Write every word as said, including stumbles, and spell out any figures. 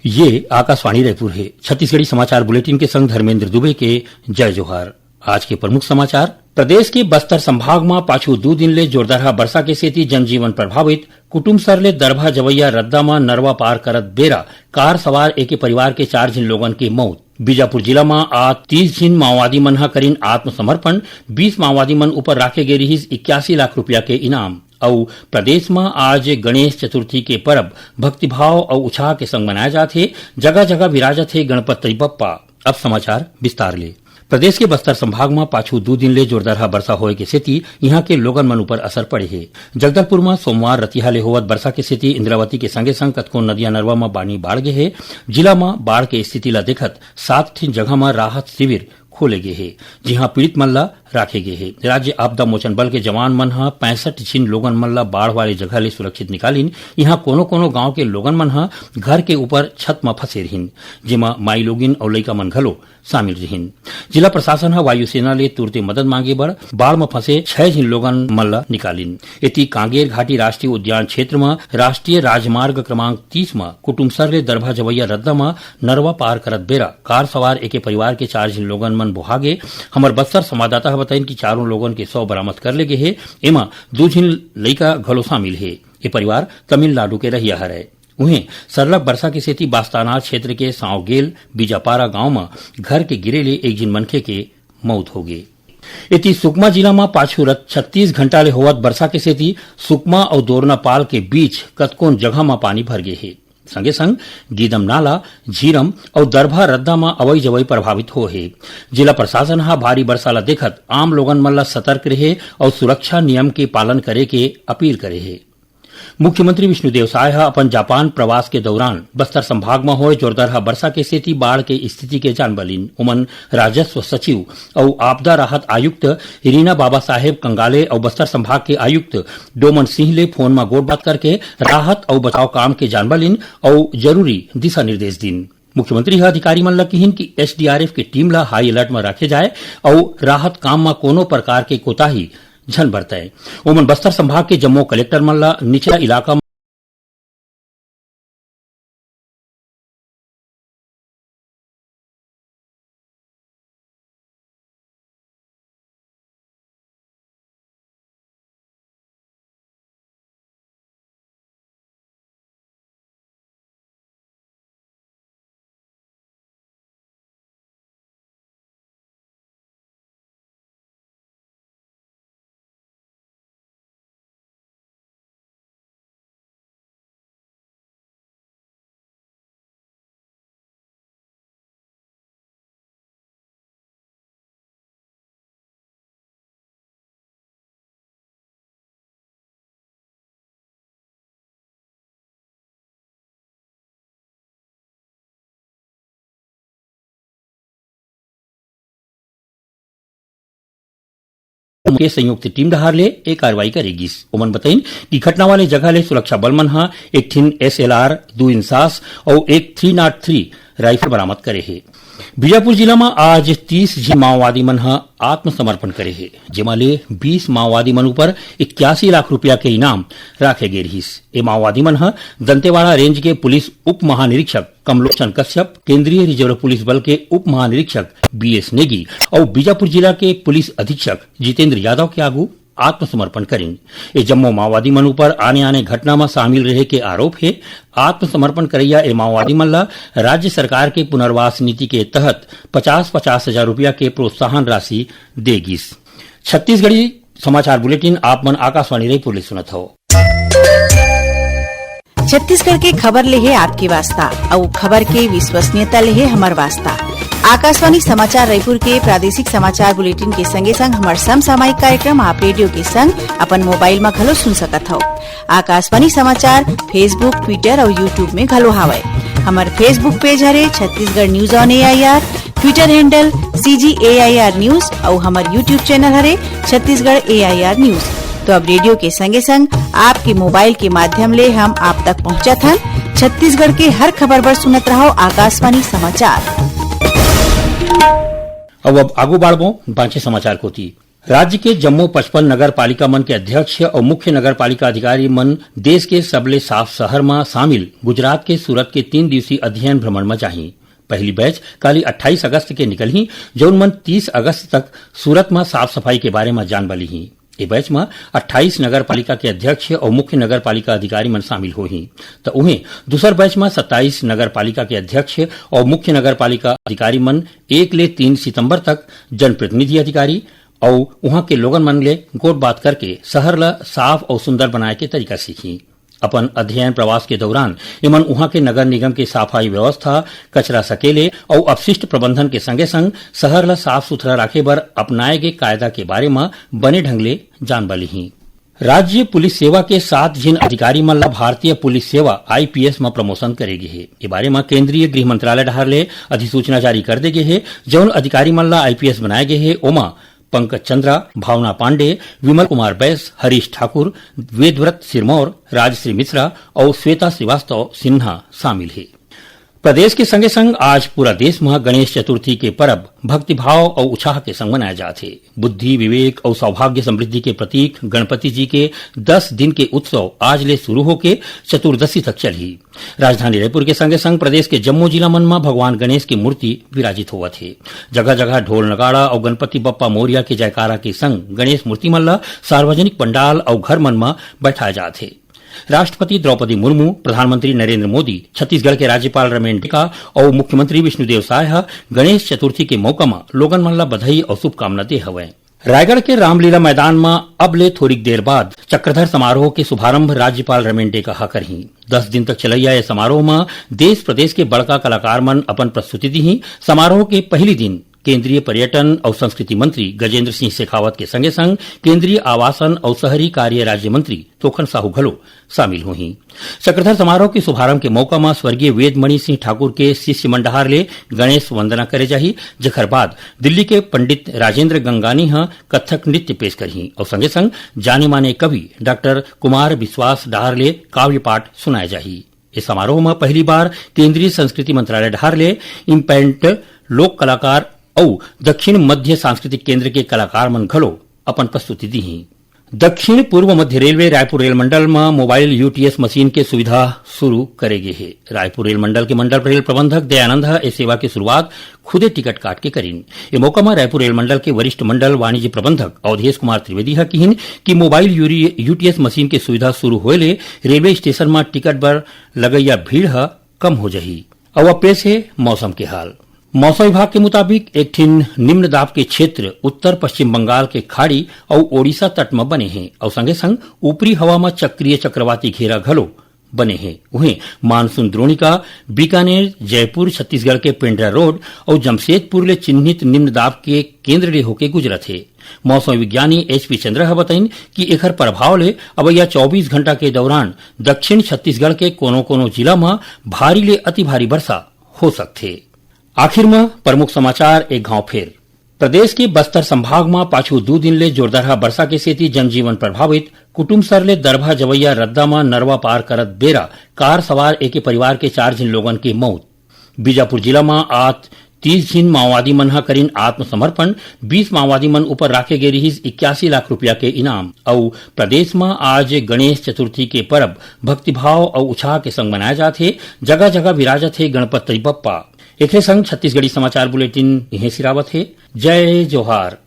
ये आकाशवाणी रायपुर हे। छत्तीसगढ़ी समाचार बुलेटिन के संग धर्मेंद्र दुबे के जय जोहार। आज के प्रमुख समाचार। प्रदेश के बस्तर संभाग म पाछू दू दिन ले जोरदारहा बरसा के सेती जनजीवन प्रभावित। कुटुमसर ले दरभा जवैया रद्दा म नरवा पार करत बेरा कार सवार एके परिवार के चार झिन लोगन के मौत। बीजापुर जिला म आज तीस झिन माओवादी मन ह करिन आत्मसमर्पण। बीस माओवादी मन ऊपर राखे गे रिहिस इक्यासी लाख रुपया के इनाम। अउ प्रदेश म आज गणेश चतुर्थी के परब भक्तिभाव अउ उत्साह के संग मनाए जात हे। जगह-जगह विराजत हे गणपति बप्पा। अब समाचार विस्तार ले। प्रदेश के बस्तर संभाग म पाछू दू दिन ले जोरदारहा बरसा होए के सेती इहां के लोगन मन ऊपर असर पड़े हे। जगदलपुर म सोमवार रतिहा ले होवत बरसा के सेती इंद्रावती के संगे-संग कतको नदिया नरवा म पानी बाढ़ गे हे। जिला म बाढ़ के स्थिति ल देखत सात ठिन जगह म राहत शिविर खोले गे हे, जिहां पीड़ित मन ल राखे गे हे। राज्य आपदा मोचन बल के जवान मन ह पैंसठ झिन लोगन मन ल बाढ़ वाले जगह ले सुरक्षित निकालिन। इहां कोनो-कोनो गांव के लोगन मन ह घर के ऊपर छत म फंसे रिहिन, जेमा माईलोगिन अउ लइका मन घलो शामिल रिहिन। जिला प्रशासन ह वायुसेना ले तुरते मदद मांगे बर बाढ़ म फंसे छै झिन लोगन मन ल निकालिन। एती कांगेर घाटी राष्ट्रीय उद्यान क्षेत्र म राष्ट्रीय राजमार्ग क्रमांक तीस म कुटुमसर ले दरभा जवैया रद्दा म नरवा पार करत बेरा कार सवार एके परिवार के चार झिन लोगन मन बोहा गे। हमर बस्तर संवाददाता ह बताइन कि चारों लोगन के शव बरामद कर ले गे हे। एमा दू झिन लइका घलो शामिल हे। ये परिवार तमिलनाडु के रहिया हरय। उहें, सरलग बरसा के सेती बास्तानार क्षेत्र के सांवगेल बीजापारा गांव म घर के गिरे ले एक झिन मनखे के मौत हो गे। एती, सुकमा जिला म पाछू रत छत्तीस घंटा ले होवत बरसा के सेती सुकमा अउ दोरनापाल के बीच कतकोन जगह म पानी भर गे हे। संगे संग गीदम नाला, झीरम अउ दरभा रद्दा म अवई जवई प्रभावित हो हे। जिला प्रशासन ह भारी बरसा ल देखत आम लोगन मन ल सतर्क रहे अउ सुरक्षा नियम के पालन करे के अपील करे हे। मुख्यमंत्री विष्णुदेव साय ह अपन जापान प्रवास के दौरान बस्तर संभाग म होए जोरदारहा बरसा के सेती बाढ़ के स्थिति के जानबलिन। उमन राजस्व सचिव अउ आपदा राहत आयुक्त रीना बाबा साहेब कंगाले अउ बस्तर संभाग के आयुक्त डोमन सिंह ले फोन म गोठबात करके राहत अउ बचाव काम के जानबलिन अउ जरूरी दिशा निर्देश दिन। मुख्यमंत्री ह अधिकारी मन ल किहिन कि एसडीआरएफ के टीम ल हाई अलर्ट म राखे जाए अउ राहत काम म कोनो प्रकार के कोताही झन बरतय। ओमन बस्तर संभाग के जम्मो कलेक्टर मन ल निचला इलाका म के संयुक्त टीम डहार ले ए कार्रवाई करे गिस। ओमन बताइन कि घटना वाले जगह ले सुरक्षा बल मन ह एक ठिन एसएलआर, दू इंसास अउ एक थ्री नॉट थ्री राइफल बरामद करे हे। बीजापुर जिला म आज तीस झिन माओवादी मन ह आत्मसमर्पण करे हे, जेमा ले बीस माओवादी मन ऊपर इक्यासी लाख रुपया के इनाम राखे गे रिहिस। ए माओवादी मन ह दंतेवाड़ा रेंज के पुलिस उप महानिरीक्षक कमलोचन कश्यप, केंद्रीय रिजर्व पुलिस बल के उप महानिरीक्षक बीएस नेगी अउ बीजापुर जिला के पुलिस अधीक्षक जितेंद्र यादव के आगू आत्मसमर्पण करिन। ए जम्मो माओवादी मन ऊपर आने-आने घटना म शामिल रहे के आरोप हे। आत्मसमर्पण करइया ए माओवादी मन ल राज्य सरकार के पुनर्वास नीति के तहत पचास पचास हजार रुपया के प्रोत्साहन राशि दे गिस। छत्तीसगढ़ी समाचार बुलेटिन आप मन आकाशवाणी रायपुर ले सुनत हव। छत्तीसगढ़ के खबर ले हे आपके वास्ता, अउ खबर के विश्वसनीयता ले हे हमर वास्ता। आकाशवाणी समाचार रायपुर के प्रादेशिक समाचार बुलेटिन के संगे संग हमर समसामयिक कार्यक्रम आप रेडियो के संग अपन मोबाइल म घलो सुन सकत हव। आकाशवाणी समाचार Facebook, Twitter अउ YouTube में घलो हावय। हमर Facebook पेज हरे Chhattisgarh news on AIR, Twitter handle CG AIR news अउ हमर YouTube चैनल हरे छत्तीसगढ़ एआईआर न्यूज। तो अब रेडियो के संगे संग आपके मोबाइल के माध्यम ले हम आप तक पहुंचत हन। छत्तीसगढ़ के हर खबर बर सुनत रहव आकाशवाणी समाचार। अब, अब आगू बाढ़बो बांचे समाचार कोती। राज्य के जम्मो पचपन नगर पालिका मन के अध्यक्ष अउ मुख्य नगर पालिका अधिकारी मन देश के सबले साफ शहर म शामिल गुजरात के सूरत के तीन दिवसीय अध्ययन भ्रमण म जाही। पहली बैच काली अट्ठाईस अगस्त के निकलही, जउन मन तीस अगस्त तक सूरत म साफ सफाई के बारे म जान बलिही। ए बैच म अट्ठाईस नगर पालिका के अध्यक्ष अउ मुख्य नगर पालिका अधिकारी मन शामिल होही। त उहें, दूसर बैच म सत्ताईस नगर पालिका के अध्यक्ष अउ मुख्य नगर पालिका अधिकारी मन एक ले तीन सितंबर तक जनप्रतिनिधि अधिकारी अउ उहां के लोगन मन ले गोठ बात करके शहर ल साफ अउ सुंदर बनाए के तरीका सीखही। अपन अध्ययन प्रवास के दौरान एमन उहां के नगर निगम के सफाई व्यवस्था, कचरा सकेले अउ अपशिष्ट प्रबंधन के संगे संग शहर ल साफ सुथरा राखे बर अपनाए गे कायदा के बारे म बने ढंग ले जान बलिही। राज्य पुलिस सेवा के सात झिन अधिकारी मन ला भारतीय पुलिस सेवा, आईपीएस, म प्रमोशन करे गे हे। ए बारे म केंद्रीय गृह मंत्रालय डहार ले अधिसूचना जारी कर दे गे हे। जउन अधिकारी मन ला आईपीएस बनाए गे हे, ओमा पंकज चंद्रा, भावना पांडे, विमल कुमार बैस, हरीश ठाकुर, वेदव्रत सिरमौर, राजश्री मिश्रा अउ श्वेता श्रीवास्तव सिन्हा शामिल हे। प्रदेश के संगे संग आज पूरा देश म गणेश चतुर्थी के परब भक्तिभाव अउ उत्साह के संग मनाए जात हे। बुद्धि, विवेक अउ सौभाग्य समृद्धि के प्रतीक गणपति जी के दस दिन के उत्सव आज ले शुरू होके चतुर्दशी तक चलही। राजधानी रायपुर के संगे संग प्रदेश के जम्मो जिला मन म भगवान गणेश के मूर्ति विराजित होवत हे। जगह जगह ढोल नगाड़ा अउ गणपति बप्पा मोरिया के जयकारा के संग गणेश मूर्ति मन ल सार्वजनिक पंडाल अउ घर मन म बैठाए जात हे। राष्ट्रपति द्रौपदी मुर्मू, प्रधानमंत्री नरेंद्र मोदी, छत्तीसगढ़ के राज्यपाल रमेन डेका अउ मुख्यमंत्री विष्णुदेव साय ह गणेश चतुर्थी के मौका म लोगन मन ल बधाई अउ शुभकामना दे हवय। रायगढ़ के रामलीला मैदान म अब ले थोरिक देर बाद चक्रधर समारोह के शुभारंभ राज्यपाल रमेन डेका ह करही। दस दिन तक चलइया ए समारोह म देश प्रदेश के बड़का कलाकार मन अपन प्रस्तुति दीही। समारोह के पहली दिन केंद्रीय पर्यटन अउ संस्कृति मंत्री गजेंद्र सिंह शेखावत के संगे संग केंद्रीय आवासन अउ शहरी कार्य राज्य मंत्री तोखन साहू घलो शामिल होही। चक्रधर समारोह के शुभारंभ के मौका म स्वर्गीय वेदमणि सिंह ठाकुर के शिष्य मन डहार ले गणेश वंदना करे जाही, जेखर बाद दिल्ली के पंडित राजेंद्र गंगानी ह कथक नृत्य पेश करही अउ संगे संग जाने माने कवि डॉक्टर कुमार विश्वास डहार ले काव्य पाठ सुनाए जाही। इस समारोह म पहली बार केंद्रीय संस्कृति मंत्रालय डहार ले इम्पैक्ट लोक कलाकार अउ दक्षिण मध्य सांस्कृतिक केंद्र के कलाकार मन घलो अपन प्रस्तुति दीही। दक्षिण पूर्व मध्य रेलवे रायपुर रेल मंडल म मोबाइल यूटीएस मशीन के सुविधा शुरू करे गे हे। रायपुर रेल मंडल के मंडल रेल प्रबंधक दयानंद ह ए सेवा के शुरुआत खुदे टिकट काट के करिन। ए मौका म रायपुर रेल मंडल के वरिष्ठ मंडल वाणिज्य प्रबंधक अवधेश कुमार त्रिवेदी ह किहिन कि मोबाइल यूरी-, यूटीएस मशीन के सुविधा शुरू होए ले रेलवे स्टेशन म टिकट बर लगइया भीड़ ह कम हो जाही। अउ अब पेश हे मौसम के हाल। मौसम विभाग के मुताबिक एक ठिन निम्न दाब के क्षेत्र उत्तर पश्चिम बंगाल के खाड़ी अउ ओडिशा तट म बने हे अउ संगे संग ऊपरी हवा म चक्रीय चक्रवाती घेरा घलो बने हे। उहें मानसून द्रोणिका बीकानेर, जयपुर, छत्तीसगढ़ के पेंड्रा रोड अउ जमशेदपुर ले चिन्हित निम्न दाब के केंद्र ले होके गुजरत हे। मौसम विज्ञानी एचपी चंद्रा ह बताइन कि एखर प्रभाव ले अवइया चौबीस घंटा के दौरान दक्षिण छत्तीसगढ़ के कोनो-कोनो जिला म भारी ले अति भारी वर्षा हो सकथे। आखिर म प्रमुख समाचार एक घांव फेर। प्रदेश के बस्तर संभाग म पाछू दू दिन ले जोरदारहा वर्षा के सेती जनजीवन प्रभावित। कुटुमसर ले दरभा जवइया रद्दा म नरवा पार करत बेरा कार सवार एके परिवार के चार झिन लोगन के मौत। बीजापुर जिला म आज तीस झिन माओवादी मन ह करिन आत्मसमर्पण। बीस माओवादी मन ऊपर राखे गे रिहिस इक्यासी लाख रुपया के इनाम। अउ प्रदेश म आज गणेश चतुर्थी के परब भक्तिभाव अउ उत्साह के संग मनाए जात हे। जगह-जगह विराजत हे गणपति बप्पा। एखरे संग छत्तीसगढ़ी समाचार बुलेटिन इहें सिरावत हे। जय जोहार।